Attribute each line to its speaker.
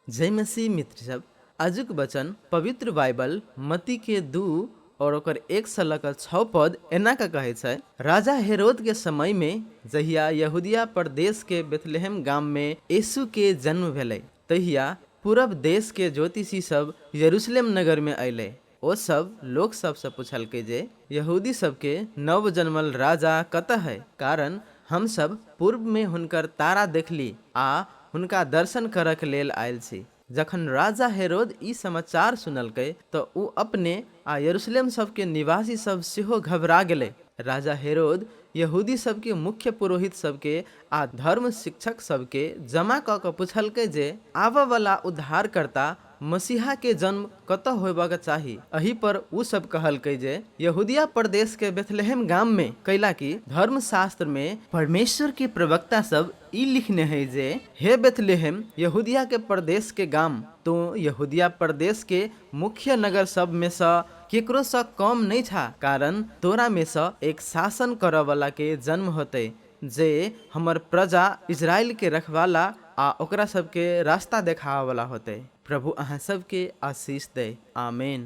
Speaker 1: जय मसीह मित्र सब, आजुक वचन पवित्र बाइबल मती के 2 और ओकर 1 से लऽ कऽ 6 पद एना कऽ कहै छै। राजा हेरोद के समय में जहिया यहूदिया प्रदेश के बेथलेहम गाम में यीशु के जन्म भेलै, तहिया पूरब देश के ज्योतिषी सब यरूशलेम नगर में अयलै। ओ सब लोक सब से पुछलकै जे, यहूदी सब के नव जन्मल राजा कतऽ है? कारण हम सब पूर्व में हुनकर तारा देखली आ हुनका दर्शन करक लेल आयल छी। जखन राजा हेरोद ई समाचार सुनलकै तऽ ऊ अपने आ यरूशलेम सबके निवासी सब सेहो घबरा गेलै। राजा हेरोद यहूदी सबके मुख्य पुरोहित सबके आ धर्म शिक्षक सबके जमा कऽ कऽ पुछलकै जे, आबऽवला उद्धारकर्ता मसीहाके जन्म कतऽ होयबाक चाही? एहि पर ऊ सब कहलकै जे, यहूदिया प्रदेशके बेथलेहेम गाममे, कैलाकि धर्मशास्त्रमे परमेश्वरके प्रवक्ता सब ई लिखने है जे, हे बेथलेहेम, यहूदियाके प्रदेशके गाम, तोँ यहूदिया प्रदेशके मुख्य नगर सबमेसँ केकरोसँ कम नै छा, कारण तोरामेसँ एक शासन करऽवलाके जन्म होतै, जे हमर प्रजा इजरायलके रखवाला आ ओकरा सबके रास्ता देखाबऽवला होतै। प्रभु अहाँ सबके आशिष दै। आमेन।